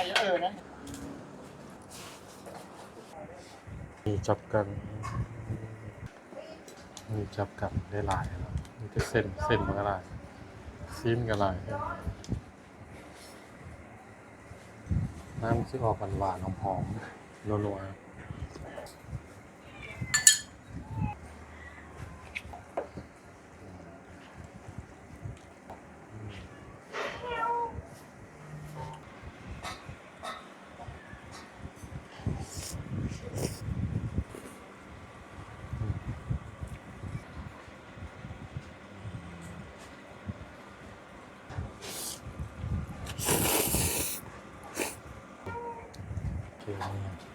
ເອີ ນັ້ນ ມີຈັບກັງ ມີຈັບກັງໄດ້ຫຼາຍເນາະ ມີແຕ່ເສັ້ນ ເສັ້ນມັນກໍຫຼາຍ ຊີ້ນກໍຫຼາຍ. ນ້ຳຊິອອກຫວານໆ ຫອມໆ ນົວໆ. ໂອເຄ ນີ້